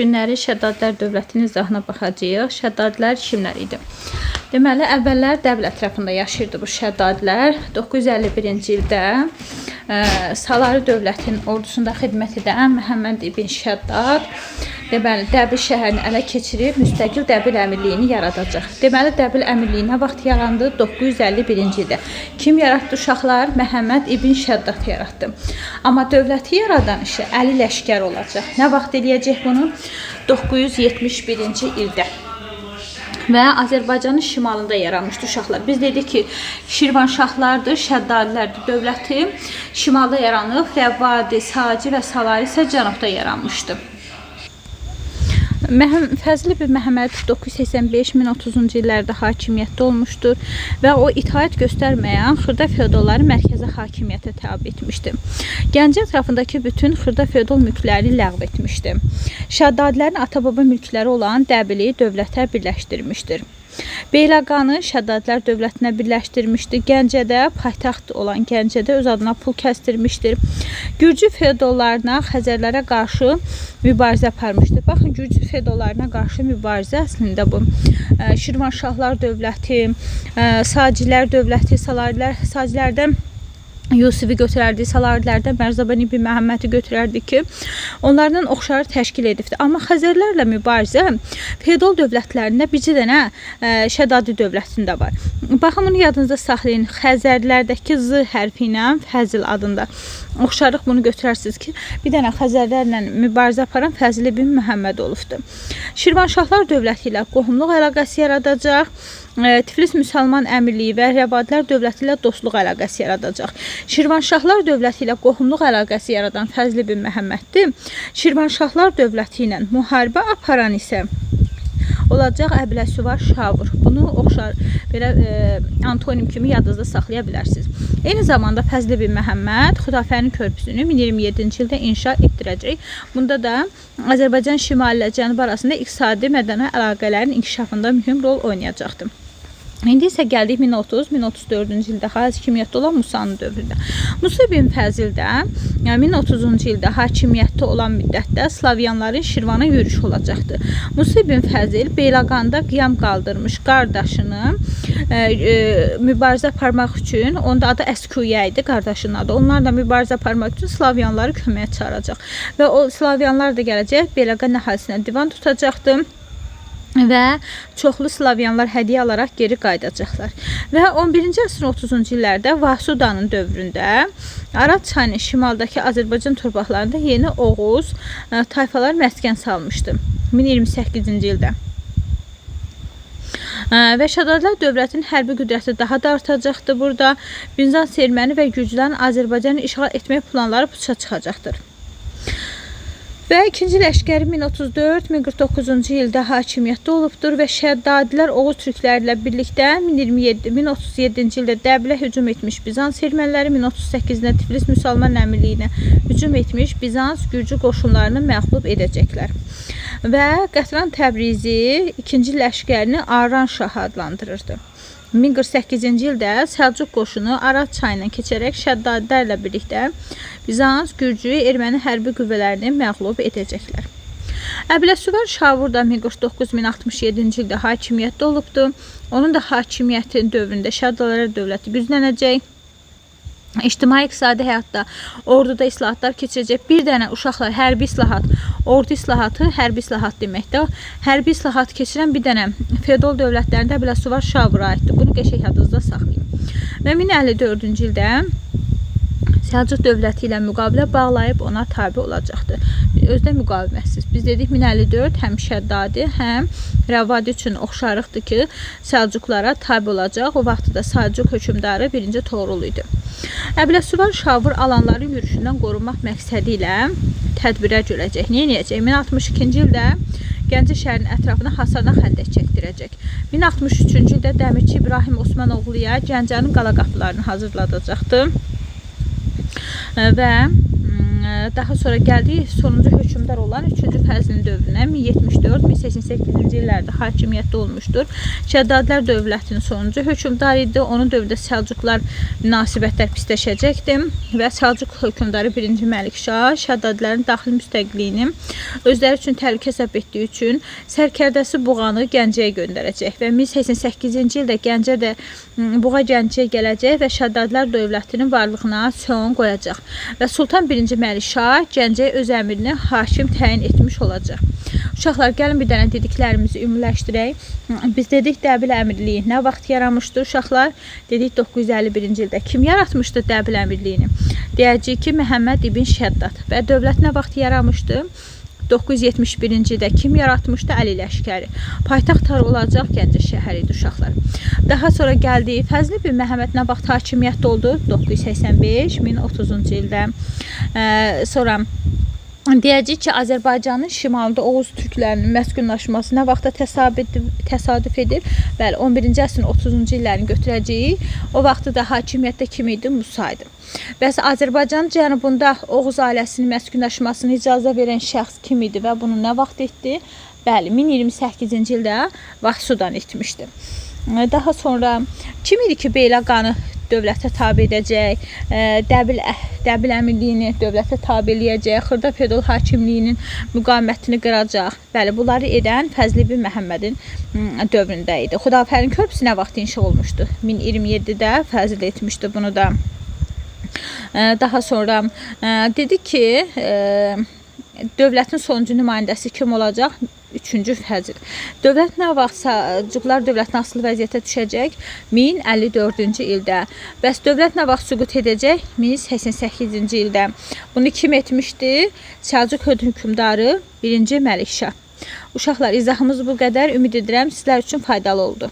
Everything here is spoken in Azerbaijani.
günləri Şəddadilər dövlətinin izahına baxacağıq. Şəddadilər kimlər idi? Deməli, əvvəllər Dəbil ətrafında yaşayırdı bu Şəddadilər. 951-ci ildə Salari dövlətinin ordusunda xidmət edən Məhəmməd ibn Şəddad deməli Dəbil şəhərini ələ keçirib müstəqil Dəbil əmirliyini yaradacaq. Deməli, Dəbil əmirliyi nə vaxt yarandı? 951-ci ildə. Kim yaratdı uşaqlar? Məhəmməd ibn Şəddad yaratdı. Amma dövləti yaradan isə Əli Ləşkər olacaq. Nə vaxt eləyəcək bunu? 971-ci ildə. Və Azərbaycanın şimalında yaranmışdı uşaqlar. Biz dedik ki, Şirvanşahlardır, Şəddadilərdir dövləti. Şimalda yaranıb, Rəvadi, Saci və Salari isə cənubda yaranmışdı. Fəzli bin Məhəmməd 985-1030-cu illərdə hakimiyyətdə olmuşdur və o itaət göstərməyən xırda feodalları mərkəzi hakimiyyətə tabe etmişdi. Gəncə ətrafındakı bütün xırda feodal mülkləri ləğv etmişdi. Şəddadilərin ata-baba mülkləri olan Dəbili dövlətə birləşdirmişdir. Beyləqanı Şəddadilər dövlətinə birləşdirmişdi. Gəncədə, paytaxt olan Gəncədə öz adına pul kəsdirmişdir. Gürcü feodallarına, Xəzərlərə qarşı mübarizə aparmışdı. Baxın, Gürcü feodallarına qarşı mübarizə əslində bu Şirvanşahlar dövləti, Sacilər dövləti, Salarilər, Sacilərdən Yusifi götürərdi, Salarilərdən Mərzəban ibn Məhəmmədi götürərdi ki, onlardan oxşarı təşkil edibdi. Amma Xəzərlərlə mübarizə feodal dövlətlərində bircə dənə Şəddadi dövlətində var. Baxın, bunu yadınızda saxlayın. Xəzərlərdəki Z hərfi ilə Fəzil adında oxşarıq bunu götürərsiniz ki, bir dənə Xəzərlərlə mübarizə aparan Fəzil ibn Məhəmməd olubdu. Şirvanşahlar dövləti ilə qohumluq əlaqəsi yaradacaq. Tiflis Müsəlman Əmirliyi və Rəvadilər dövləti ilə dostluq əlaqəsi yaradacaq. Şirvanşahlar dövləti ilə qohumluq əlaqəsi yaradan Fəzli bin Məhəmməddir. Şirvanşahlar dövləti ilə müharibə aparan isə olacaq Əbləsüvar Şavur. Bunu oxşar belə antonim kimi yadınızda saxlaya bilərsiniz. Eyni zamanda Fəzli bin Məhəmməd Xudafərin körpüsünü 1027-ci ildə inşa etdirəcək. Bunda da Azərbaycan şimali ilə cənub arasında iqtisadi, mədəni əlaqələrin inkişafında mühüm rol oynayacaqdır. İndi isə gəldik 1030-1034-cü ildə hakimiyyətdə olan Musanın dövründə. Musa bin Fəzil də 1030-cu ildə hakimiyyətdə olan müddətdə Slavyanların Şirvana yürüşü olacaqdı. Musa bin Fəzil Beyləqanda qiyam qaldırmış qardaşını mübarizə aparmaq üçün, onda adı Əsküyə idi, qardaşının adı. Onlarla mübarizə aparmaq üçün Slavyanları köməyə çağıracaq. Və o Slavyanlar da gələcək, Beyləqan əhalisinə divan tutacaqdı və çoxlu Slavyanlar hədiyyə alaraq geri qayıdacaqlar. Və 11-ci əsrin 30-cu illərdə Vasudanın dövründə Araz çayının şimaldakı Azərbaycan torpaqlarında yeni Oğuz tayfalar məskən salmışdı 1028-ci ildə. Və Şəddadilər dövlətinin hərbi qüdrəti daha da artacaqdı burada. Bizans, erməni və Gürcülərin Azərbaycanı işğal etmək planları puça çıxacaqdır. Və ikinci ləşkəri 1034-1049-cu ildə hakimiyyətdə olubdur və Şəddadilər Oğuz türkləri ilə birlikdə 1037-ci ildə Dəbilə hücum etmiş Bizans erməniləri, 1038-də Tiflis Müsəlman Əmirliyinə hücum etmiş Bizans Gürcü qoşunlarını məğlub edəcəklər. Və Qətran Təbrizi ikinci ləşkərini Aran Şahı adlandırırdı. 1048-ci ildə Səlcuq qoşunu Araz çayından keçərək Şəddadilərlə birlikdə Bizans, Gürcü, erməni hərbi qüvvələrini məğlub edəcəklər. Əbləsüvar Şavur da 1049-1067-ci ildə hakimiyyətdə olubdu. Onun da hakimiyyətinin dövründə Şəddadilər dövləti güclənəcək. İctimai iqtisadi həyatda orduda islahatlar keçirəcək. Bir dənə uşaqlar hərbi islahat, ordu islahatı, hərbi islahat deməkdir. Hərbi islahat keçirən bir dənə feodal dövlətlərində Əbləsüvar Şavura aiddir. Bunu qəşəng yadınızda saxlayın. Və 1054-cü ildə Səlcuq dövləti ilə müqavilə bağlayıb ona tabe olacaqdır. Özdə müqavimətsiz. Biz dedik 1054 həm Şəddadi, həm Rəvadi üçün oxşarıqdır ki, Səlcuqlara tabe olacaq. O vaxtda da Səlcuq hökmdarı 1-ci Toğrul idi. Əbləsüvar Şavur alanların yürüşündən qorunmaq məqsədi ilə tədbirlər görəcək. Nə edəcək? 1062-ci ildə Gəncə şəhərinin ətrafına hasarla xəndək çəkdirəcək. 1063-cü ildə Dəmirçi İbrahim Osmanoğluya Gəncənin qala qapılarını hazırladacaqdı. Və Daha sonra gəldik sonuncu hökmdar olan 3-cü Fəzlin dövrünə 1074-1088-ci illərdə hakimiyyətdə olmuşdur. Şəddadilər dövlətinin sonuncu hökmdarı idi. Onun dövründə Səlcuqlar münasibətlər pisləşəcəkdi və Səlcuq hökmdarı 1-ci Məlikşah Şəddadilərin daxili müstəqilliyini özləri üçün təhlükə hesab etdiyi üçün sərkərdəsi Buğanı Gəncəyə göndərəcək və 1088-ci ildə Gəncədə Buğa Gəncəyə gələcək və Şəddadilər dövlətinin varlığına son qoyacaq. Və Sultan 1-ci Məlikşah Gəncəyə öz əmirini hakim təyin etmiş olacaq. Uşaqlar, gəlin bir dənə dediklərimizi ümumiləşdirək. Biz dedik Dəbil Əmirliyi nə vaxt yaranmışdı uşaqlar? Dedik 951-ci ildə. Kim yaratmışdı Dəbil Əmirliyini? Deyəcəyik ki, Məhəmməd ibn Şəddad. Və dövlət nə vaxt yaranmışdı? 971-ci ildə kim yaratmışdı? Əli Ləşkəri. Paytaxt hara olacaq? Gəncə şəhəri idi uşaqlar. Daha sonra gəldik. Fəzli bin Məhəmməd nə vaxt hakimiyyətdə oldu? 985-1030-cu ildə. Sonra deyəcəyik ki, Azərbaycanın şimalında Oğuz türklərinin məskunlaşması nə vaxta təsadüf edir? Bəli, 11-ci əsrin 30-cu illərini götürəcəyik. O vaxtı da hakimiyyətdə kim idi? Musa idi. Bəs Azərbaycanın cənubunda Oğuz ailəsinin məskunlaşmasına icazə verən şəxs kim idi və bunu nə vaxt etdi? Bəli, 1028-ci ildə Vahsudan etmişdi. Daha sonra kim idi ki, Beyləqanı dövlətə tabe edəcək, Dəbil Əmirliyini dövlətə tabe eləyəcək, xırda feodal hakimliyinin müqavimətini qıracaq. Bəli, bunları edən Fəzli bin Məhəmmədin dövründə idi. Xudafərin körpüsü nə vaxt inşa olmuşdu? 1027-də Fəzl etmişdi bunu da. Daha sonra dedi ki, dövlətin sonuncu nümayəndəsi kim olacaq? 3-cü Fəzl. Dövlət nə vaxt Səlcuqlar dövlətinə asılı vəziyyətə düşəcək? 1054-cü ildə. Bəs dövlət nə vaxt süqut edəcək? 1088-ci ildə. Bunu kim etmişdi? Səlcuq hökmdarı 1-ci Məlikşah. Uşaqlar, izahımız bu qədər. Ümid edirəm sizlər üçün faydalı oldu.